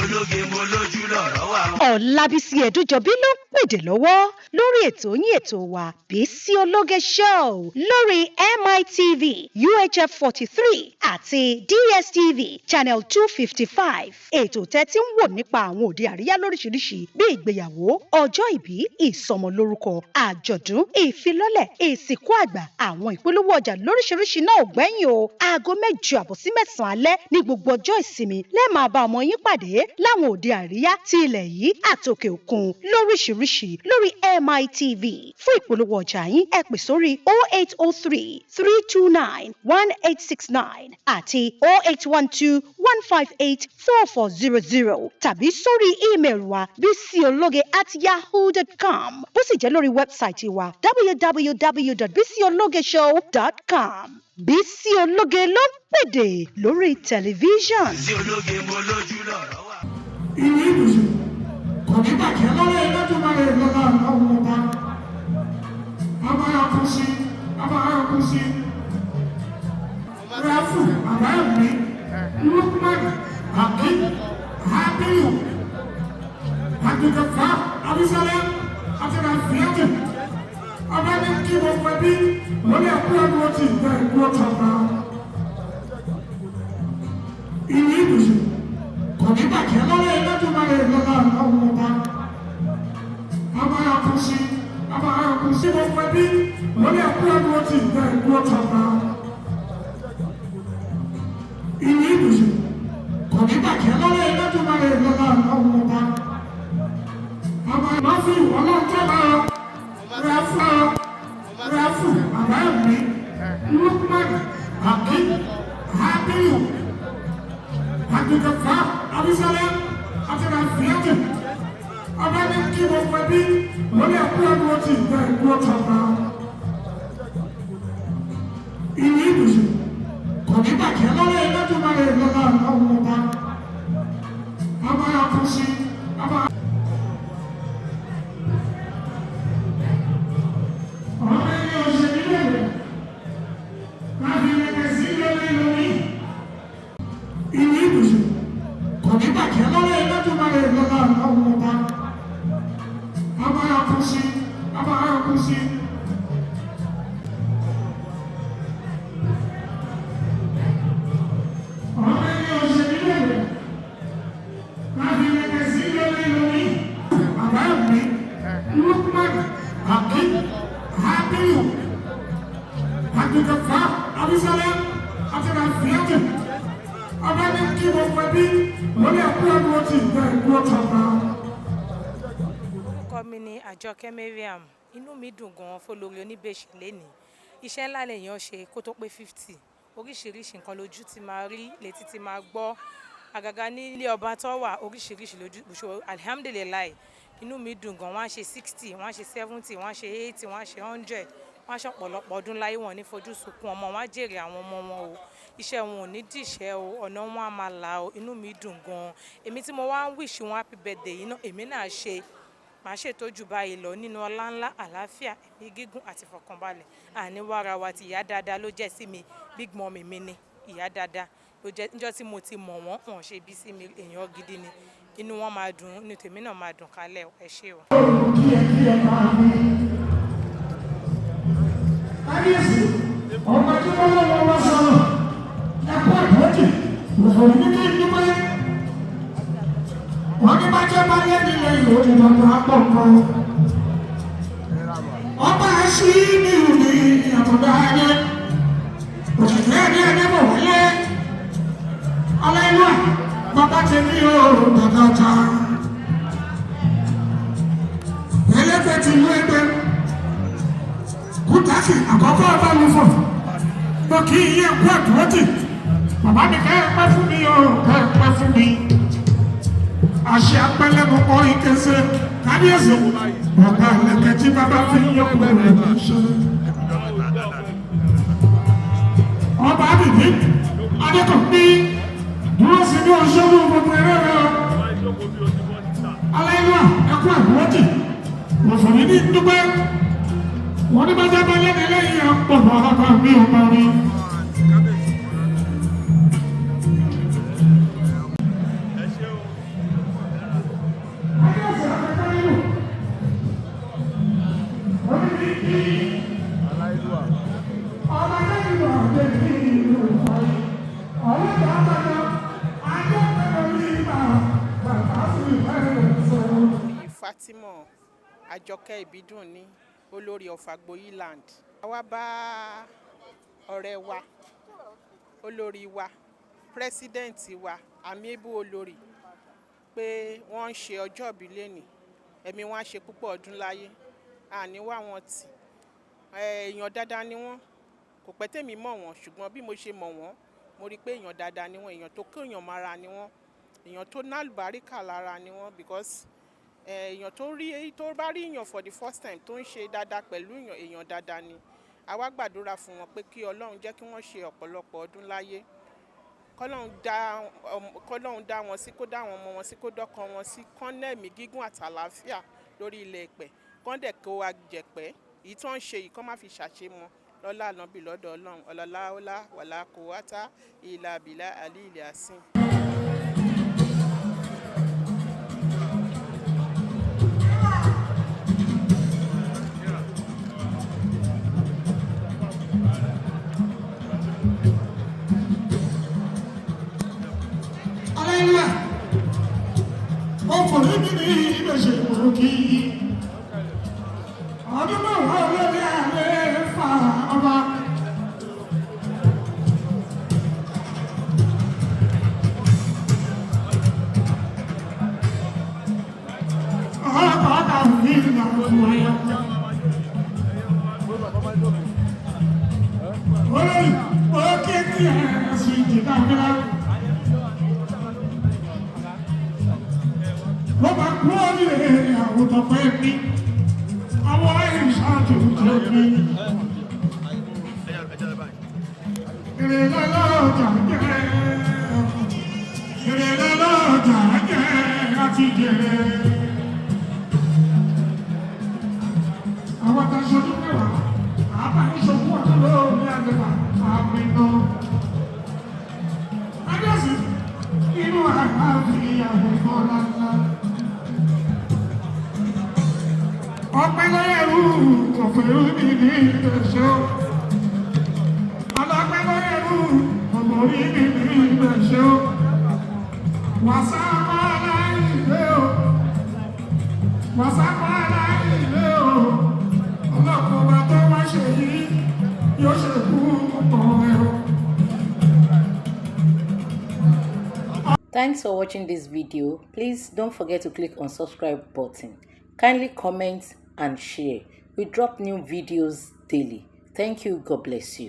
Ológe, mo lójú lọ̀rọ̀ wà. Ọ̀làbísí Ẹ̀dújọbí ló ń pèdè lọ́wọ́ lórí ètò yín, ètò wa, Bísí Ológe Show, lórí MITV UHF 43 àti DSTV channel 255. Ètò tẹ́tí ń wò nípa àwọn òde àríyá lóríṣiríṣi bíi ìgbéyàwó, ọjọ́ ìbí, ìsọmọlórúkọ, àjọ̀dún, ìfilọ́lẹ̀, ìsìnkú àgbà, àwọn ìpolówó ọjà lóríṣiríṣi náà ò gbẹ́yìn o. Aago 8:30 sí 9 alẹ́ ní gbogbo ọjọ́ ìsinmi lẹ́ẹ̀ máa bá ọmọ yín pàdé láwọn òde àríyá ti ilẹ̀ yìí àtòkè òkun lóríṣiríṣi lórí MITV. Fún ìpolówó ọjà yín, ẹ pè sórí 0803 329 1869 àti 0812 158 4400 tàbí sórí email wa bisiologe@yahoo.com, bó sì jẹ́ lórí website wa www.bisiologeshow.com. Bísí Ológe ló ń pèdè lórí tẹlifíṣàn. Bísí Ológe, mo lójú lọ̀rọ̀ wà. Ìlú ibùsùn kò ní bàjẹ́ lọ́wọ́ Ẹlẹ́dùnmarè lọ́la ọ̀hún ọba. A máa kú sí, a máa kú sí. Rafu Àbáyọ̀mí Lukman Hakim Hamiu Abdulgafar Abisalẹ àti Rafiatu, ọba ní kí gbogbo ẹbí wọlé ẹkú ọdún ọtí ìgbà ẹkú ọtọ náà. Ìlú ibùsùn kò ní bàjẹ́ lọ́wọ́ Ẹlẹ́dùnmarè lọ́la ọ̀hún ọba. A máa kú sí, a máa kú sí. Gbogbo ẹbí wọlé ẹkú ọdún ọtí ìgbà ẹkú ọtọ náà. Ìlú ibùsùn kò ní bàjẹ́ lọ́wọ́ Ẹlẹ́dùnmarè lọ́la ọ̀hún ọba. A máa fi ọlọ́jọ́ máa Rafu Rafu Àbáyọ̀mí Lukman Hakim Hamiu Abdulgafar Abisalẹ àti Rafiatu, ọba ní kí gbogbo ẹbí wọlé ẹkú ọdún ọtí ìgbà ẹkú ọtọ náà. Ìlú ibùsùn kò ní bàjẹ́ lọ́wọ́ Ẹlẹ́dùnmarè lọ́la ọ̀hún ọba. A máa kú sí, a máa. Ọmọ ẹni ọ̀sẹ̀ nílẹ̀ rẹ̀ láti lẹ́kẹ̀ sí lórí lórí. Ìlú ibùsùn kò ní bàjẹ́ lọ́wọ́ Ẹlẹ́dùnmarè lọ́la ọ̀hún ọba. A máa kú sí, a máa kú sí. Ọmọ ẹni ọ̀sẹ̀ nílẹ̀ rẹ̀ láti lẹ́kẹ̀ sí lórí lórí. Àbáyọ̀mí Lukman Hakim Hamiu Abdulgafar Abisalẹ àti Rafiatu, ọba ní kí gbogbo ẹbí wọlé ẹkú ọdún ọtí ìgbà ẹkú ọtọ náà. Orúkọ mi ni Àjọkẹ́ Mariam. Inú mi dùn gan-an fọlórí Oníbèṣì lénìí. Iṣẹ́ ńlá lèèyàn ṣe kó tó pé 50. Oríṣiríṣi nǹkan lójú ti máa rí, létí ti máa gbọ́, àgàgà ní ilé ọba tó wà, oríṣiríṣi lójú ṣò. Alihamudulilayi, inú mi dùn gan. Wọ́n á ṣe 60, wọ́n á ṣe 70, wọ́n á ṣe 80, wọ́n á ṣe 100, wọ́n á ṣe ọ̀pọ̀lọpọ̀ ọdún láyé. Wọn ní fojú sunkún ọmọ, wọn á jèrè àwọn ọmọ wọn o. Iṣẹ́ wọn ò ní dìṣẹ́ o, ọ̀nà wọn á máa là o. Inú mi dùn gan. Èmi tí mo wá ń wish wọn happy birthday yìí náà, èmi náà ṣe màá ṣètọ́jú báyìí lọ nínú ọlá ńlá, àlàáfíà, ẹ̀mí gígùn àti ìfọ̀kànbalẹ̀. Àní wàrà wa ti ìyá dáadáa ló jẹ́ sí mi. Big mummy mi ni, ìyá dáadáa ló jẹ́. Níjọ́ tí mo ti mọ̀ wọ́n, wọ́n ṣe bí sí mi. Èèyàn gidi ni. Inú wọn máa dùn, inú tèmi náà máa dùn kálẹ̀. Ẹ ṣé o. Kí ẹ kí ẹ máa ní. Kábíyèsí, ọmọ tí wọ́n lọ́wọ́ wá sọ̀rọ̀ ẹ̀kọ́ àdójì òfò ní kí n dúpẹ́. Wọ́n ní bá jẹ́ bá lé nílẹ̀ yìí, ó ti dọ̀dọ̀ àpọ̀ kan. Ọba ṣí ní ìlú àtọ̀dá ayé. Òṣìṣẹ́ ẹni ẹni bọ̀ wọlé. Ọlọ́ìlúwà, bàbá tèmi ò bàbá ta. Ẹlẹ́gbẹ́ ti ìlú ẹgbẹ́. Kútàkì àkọ́kọ́ ọba lufọ̀. Mo kí iye kú àdúrótì. Bàbá mi, kẹ́ ẹ pẹ́ fún mi o, kẹ́ ẹ pẹ́ fún mi. Àṣẹ apẹ́lẹ́nu kọ́ ìkẹsẹ̀. Kábíyèsí, bàbá ẹlẹ́kẹ̀ tí bàbá fi ń yọkùn rẹ̀ kì í ṣe. Ọba Àbìdí, Adékọ̀pí, dúró sí ní oṣooṣù gbogbo eré rẹ̀ o. Aláìlúwà, ẹkú àdúrótì. Òfòrí ní dúpẹ́. Wọ́n ní bá jábọ́ lẹ́nu lẹ́yìn ọ̀pọ̀ ọ̀pọ̀ mi ò mọ̀ rí. Fatima Àjọkẹ́ Ìbídùnní, olórí of Agboyi land. Àwa bá ọ̀rẹ́ wa, olórí wa, president wa, amiable olórí, pé wọ́n ń ṣe ọjọ́ ìbí lẹ́nìí. Ẹ̀mí wọn á ṣe púpọ̀ ọdún láyé, àní wá wọn tì. Èèyàn dáadáa ni wọ́n. Kò pẹ́ tèmi mọ̀ wọ́n, ṣùgbọ́n bí mo ṣe mọ̀ wọ́n, mo rí i pé èèyàn dáadáa ni wọ́n, èèyàn tó kéèyàn mara ni wọ́n, èèyàn tó nálùbáríkà lára ni wọ́n, because èèyàn tó rí, tó bá rí èèyàn for the first time tó ń ṣe dáadáa pẹ̀lú èèyàn, èèyàn dáadáa ni. A wá gbàdúrà fún wọn pé kí Ọlọ́run jẹ́ kí wọ́n ṣe ọ̀pọ̀lọpọ̀ ọdún láyé, kọ́lọ́run dá wọn sí, kó dá àwọn ọmọ wọn sí, kó dọ́kan wọn sí, kán nẹ́ẹ̀mí gígùn àtàlàáfíà lórí ilẹ̀ ìpẹ́, kán dẹ̀ kó wa jẹ̀pẹ́. Èyí tó ń ṣe yìí, kán má fi ṣàṣemọ lọ́lá ànábì lọ́dọ̀ Ọlọ́run. Ọlọ́lá ọlá wàlá kó wátá ìlà bìlà àlì ilẹ̀ àsìn. Aláìlúwà, ó fòrí mi ní ìbẹ̀ṣẹ̀ òkè ọdún 10 lórí ààrẹ fa ọba. Ọlọ́pàá ọ̀tà ní ìlànà ayọ̀. Olórí, ó ké ní ẹ̀sìn ìjìká fúnra. Wọ́n máa kú oríire àwùjọ pé mi àwọn ìṣáájú tó ní. Ìrìnlọ́lọ́jà jẹ́, ìrìnlọ́lọ́jà jẹ́ láti jèrè. Àwọn tá a ṣojú 10, àbá ìṣòwò ọdún lórí àgbẹ̀fà àmì náà. Adéṣì, inú àlàáfíà ìfọ̀lá ńlá. Ọpẹ́ lọ́yẹ̀rú kò fẹ́rù mi ní ìgbésẹ̀. Ọlọ́pẹ́ lọ́yẹ̀rú kò mórí mi ní ìgbésẹ̀. Wàsápá aláìlé o. Wàsápá aláìlé o. Ọlọ́pàá ọba tó wá ṣe yìí yóò ṣe kú ọ̀pọ̀ ẹ̀ o. Thanks for watching this video. Please don't forget to click on subscribe button. Kindly comment and share. We drop new videos daily. Thank you. God bless you.